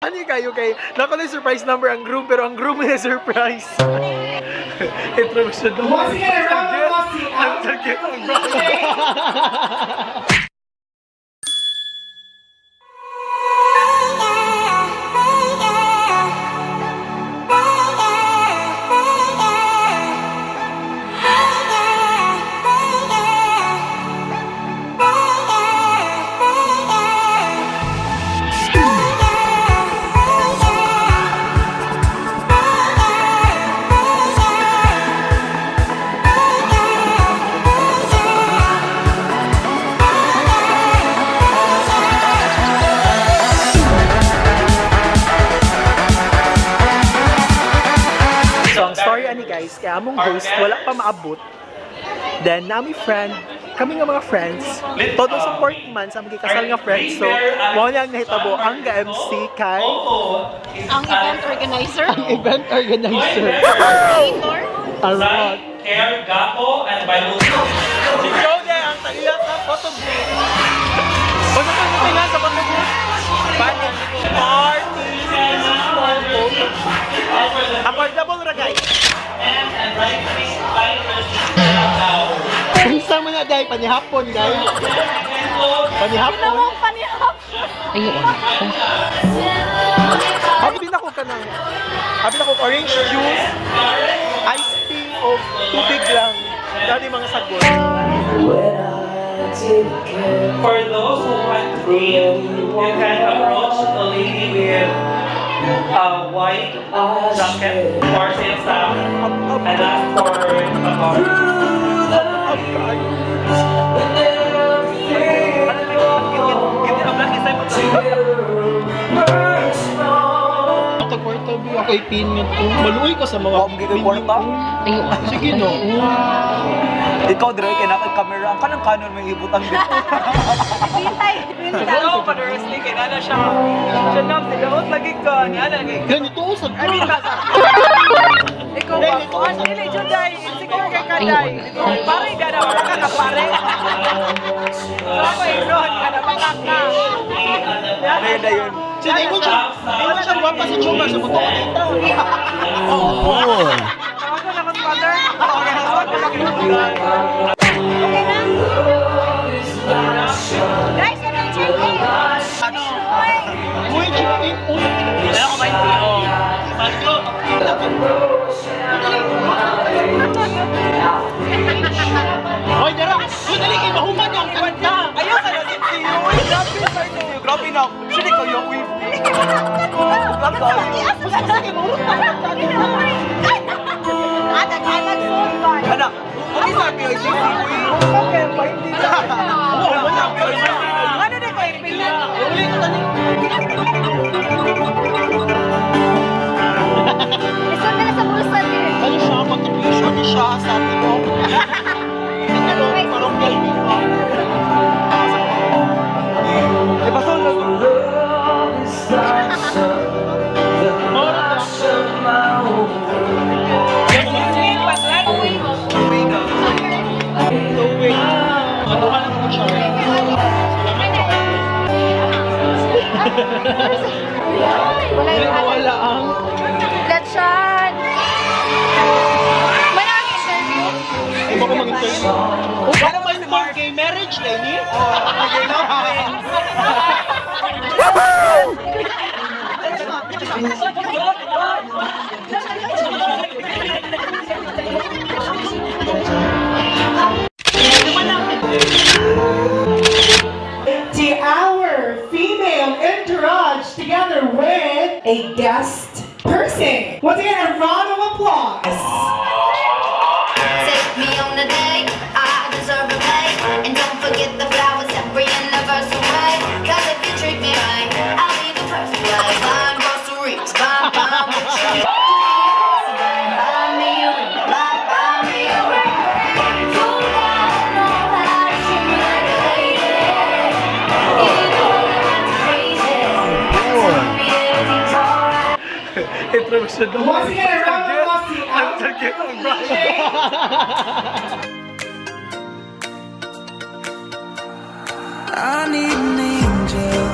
Ano kayo kay nako na surprise number ang groom, pero ang groom na surprise. Intro siya daw. Once again, a round of applause to Ang our sakit ang DJ. So ang story ani guys, kaya among host wala pa maabot. Then nami friend, kami nga mga friends, todo support man sa among gikasal nga friends. So mao niya ang nahitabo ang ga-MC kay Ang event organizer. ang event organizer. Coordinator. Alright. Care, Gapo, and Bible. Si Jode ang tagila sa photo booth. O sa pag nga sa photo booth? Party! Photo. Affordable ra, guys. Unsa man na dai panihapon, guys. Panihapon. Ginawang panihap. Abi na ko kanang abi na ko orange juice, iced tea o tubig lang. Dali mga sagot. For those who want to give, you can approach the lady with a white jacket or sales staff Up, up, and ask for a card. up, kayo. Ako kwarta bi ako ipin nga to. Maluoy ko sa mga Wa mo gigay kwarta? Sige no. Ikaw dire kay naka camera ang kanang kanon may ibutang dito. Bintay. Bintay. Hello, Paderosly, kay nana siya. Siya na, sigaot lagi ka. Niya lagi. Ganito usag ko. Ikaw ba? Kuan, dili, Juday. Insecure kay kaday. Pare, gana, wala ka ka, pare. So ako, ignood ka na, baka ka. Ano dayon? Sige, ingon siya gwapa sa Jomar sa buto dito. Ako na, mas father. Ako na, Okay na? Guys, ano ang check-in? Ano? Uy, chicken, uy. Wala ko ba yung PO? Hoy, dara. Uy, dali kay mahuman ang kanta. Ayaw ka na si Tiyo. Uy, grabe sa Tiyo. Grabe na. Sino ikaw yung uy? Adag-adag sold ba? Ana, okay sa PICC uy. Okay, pa, hindi na. Oo, wala. Ano na ko, ipin na. Uli ko tani. Lisod na na sa bulsa din. Ano siya, contribution ni siya sa tinog. Tinog, parang galbi ko. Eh, pasol na. Ano ka lang ako siya. Salamat po. Wala Hindi yung mawala ang Lechon! Wala ang interview. Iba ko mag-interview. Oh, baka ma-inform kay marriage, Lenny? To our female entourage together with a guest person. Once again, a round of applause. Take me on a date, I deserve a play. And don't forget the flowers every anniversary. 'Cause if you treat me right, I'll be the perfect wife. Buying groceries, buy, buy what you need. Buy me a ring, buy, buy me a ring. You gotta know how to treat me like a lady. Even when I'm crazy. Tell me everything's alright. Intro siya daw. Once again, a round of applause to Ang our sakit ang DJ. I need an angel.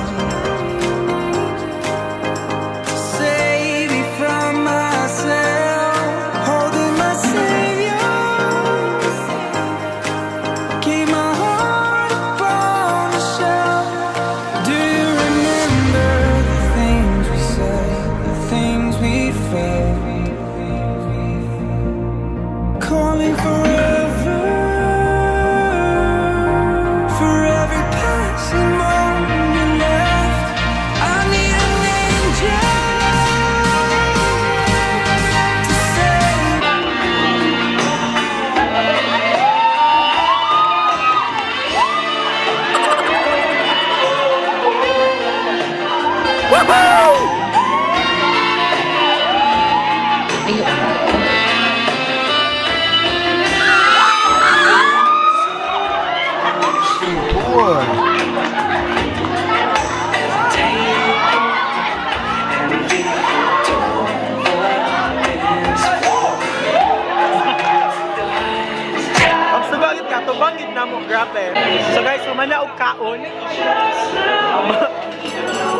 Ang sugagit ka, tubangit na mo, grabe. So guys, humana og kaon.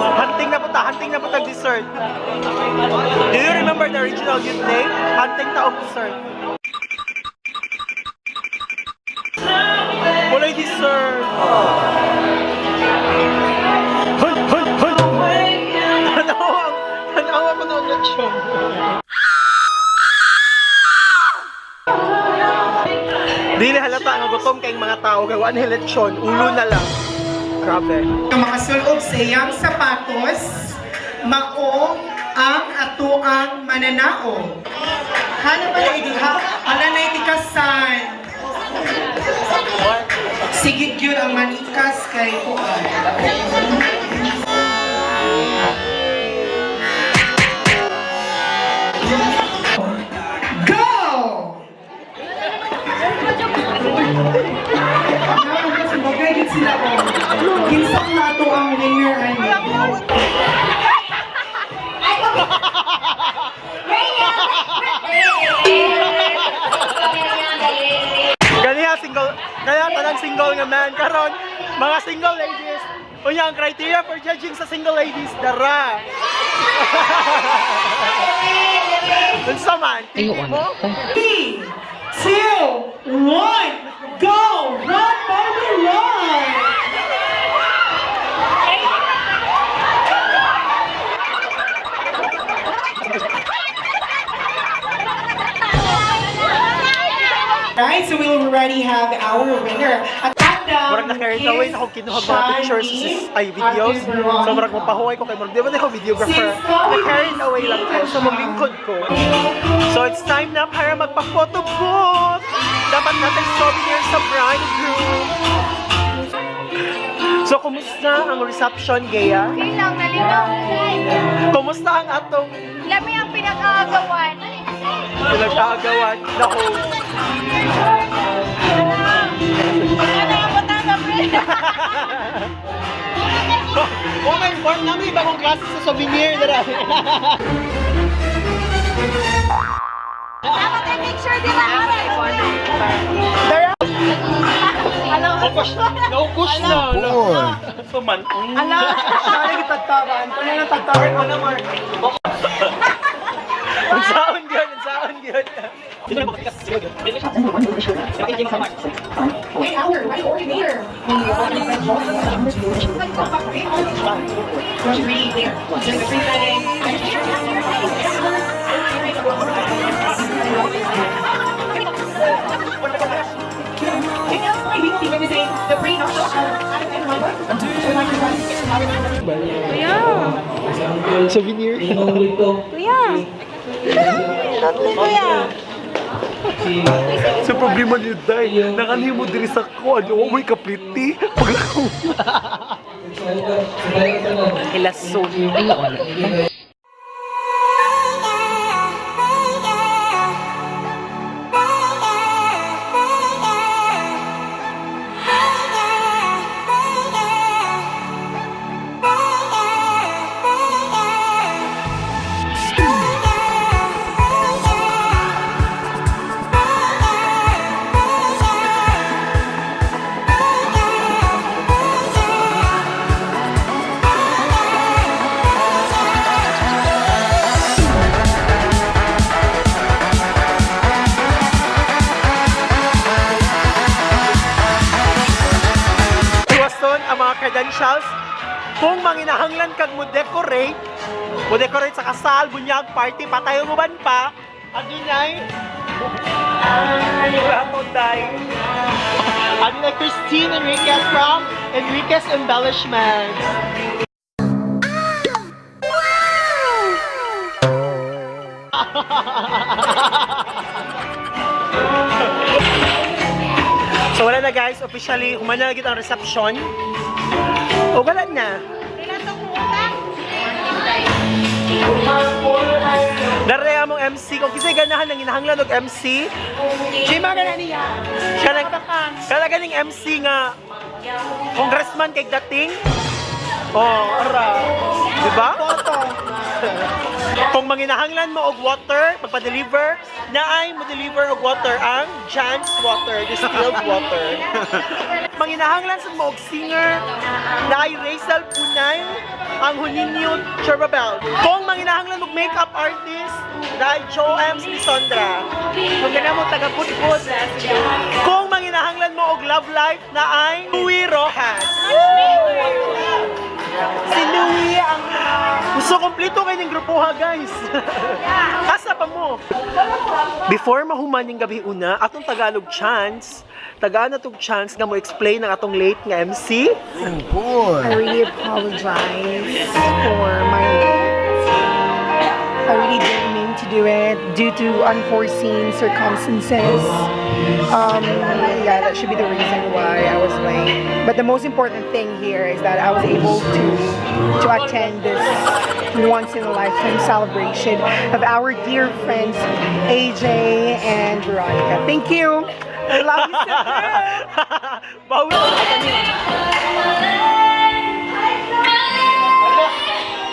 Hunting na po tag dessert. Do you remember the original youth day? Hunting ta og dessert. Walay dessert. Hoy, hoy, hoy! Tanawa, tanawa ko na ang lechon. Dili halata nga gutom kayong mga tao kay wa na lechon, ulo na lang. Grabe. Ang makasulob sa iyang sapatos, mao ang atuang mananaog. Hana ba na idiha? Ala na itikasan. Sige gyud ang manikas kay kuan. Go! Kasi bagay gid sila oh. Kinsa nga ato ang winner ani? Ganiha single, kaya tanang single nga man karon, mga single ladies. Unya ang criteria for judging sa single ladies dara. Unsa man? Titi mo? 3, 2, 1, go! Run, Barbie, run! Right, so we already have our winner. At Murag na carried away na ako kinuha mga pictures ay videos. So murag mapahuway ko kay murag di ba na ako videographer. Na carried away lang ko. So maglingkod ko. So it's time na para magpa-photo booth. Dapat natin souvenir sa bride and groom. So kumusta ang reception, Gea? Okay lang, nalinaw. Kumusta ang atong Lami ang pinag-aagawan. pinag-aagawan na host? Oh, may form namin ibang klase sa souvenir. Dara. Dapat ay make sure din na. Dara. Naupush na. So man, Ala, siya lagi tagtaran. Ano lang tagtaran ko na, Mark? Ang saon yun, ang saon yun. Wait, our right coordinator. Souvenir. Kuya. Kuya. Sa problema niyo, Day, nanganhi mo diri sa ko, ano, uy, kapliti. Paglakaw. Hilason. Iwason ang mga credentials. Kung manginahanglan kag mo decorate sa kasal, bunyag, party, patayo mo ban pa, adunay, Rapo, Day. Adunay Christine Enriquez from Enriquez Embellishments. So wala na guys, officially humana na gid ang reception. O wala na. Dare among MC kung kisay ganahan nang hinahanglan og MC. Jima ka na niya. Siya lang kala ganing MC nga congressman kay dating. Oh, ara. Di ba? Boto. Kung manginahanglan mo og water, magpa-deliver, naay mo deliver og water ang Jan's Water, distilled water. Manginahanglan sa mo og singer, naay Rachel Punay, ang Juninho Cherubel. Kung manginahanglan mo og makeup artist, naay Joe M. Lisondra. Kung gana mo taga-putput. Kung manginahanglan mo og love life, naay Louie Rojas. Si Louie ang So, kompleto kayo ng grupo ha, guys. Asa pa mo? Before mahuman yung gabi una, atong Tagalog chance, tagaan na tong chance nga mo explain ang atong late nga MC. I really apologize for my late. I really didn't mean to do it due to unforeseen circumstances. Yeah, that should be the reason why I was late. But the most important thing here is that I was able to attend this once in a lifetime celebration of our dear friends AJ and Veronica. Thank you. I love you so much. Bawi.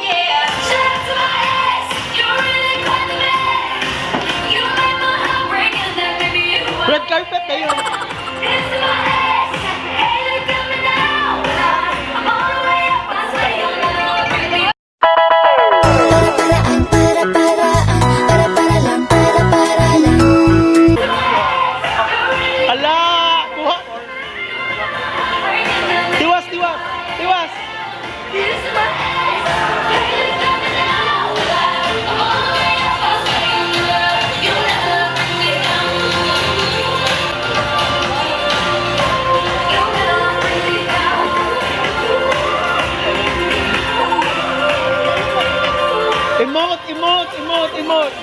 Yeah, shout out to my ex, you're really quite the best. You made my heart break and that made me who I Red carpet na yun. It's my ex, hey look at me now. I'm on the way up, I swear you'll never bring me Para paraan, para paraan, para para lang, para para lang. Ala! Kuha! Tiwas, tiwas! Tiwas! It's my ex, hey look at me now. I'm on the way up, I swear you'll never bring me down. You'll never bring me down. Emote, emote, emote, emote!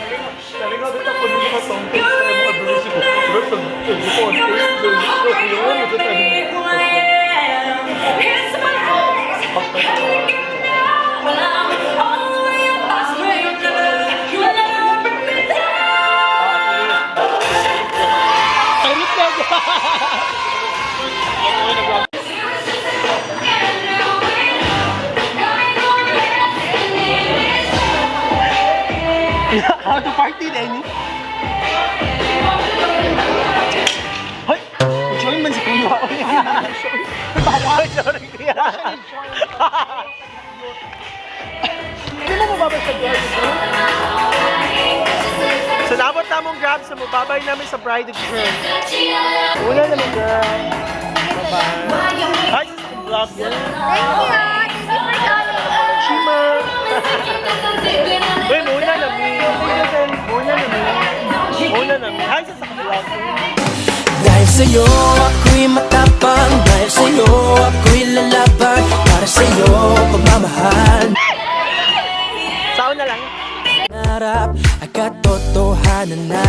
Ay, How to party, Lenny? Hoy! Join man si Kuya. Ay, sorry, Kuya. Hindi mo mababay sa girl. Salamat namong grab sa mababay namin sa bride and groom. Una naman, girl. Bye-bye. Hi, sa vlog. Thank you. Thank you for coming. Chima. Uy, muna na mi. Muna na mi. Muna na mi. Hi sa vlog. Dahil sa'yo ako'y matapang. Dahil sa'yo ako'y lalaban. Para sa'yo pagmamahal. Sao na lang. Harap ay katotohanan na.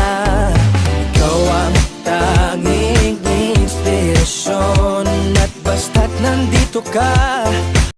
Ikaw ang tanging inspirasyon. At basta't nandito ka,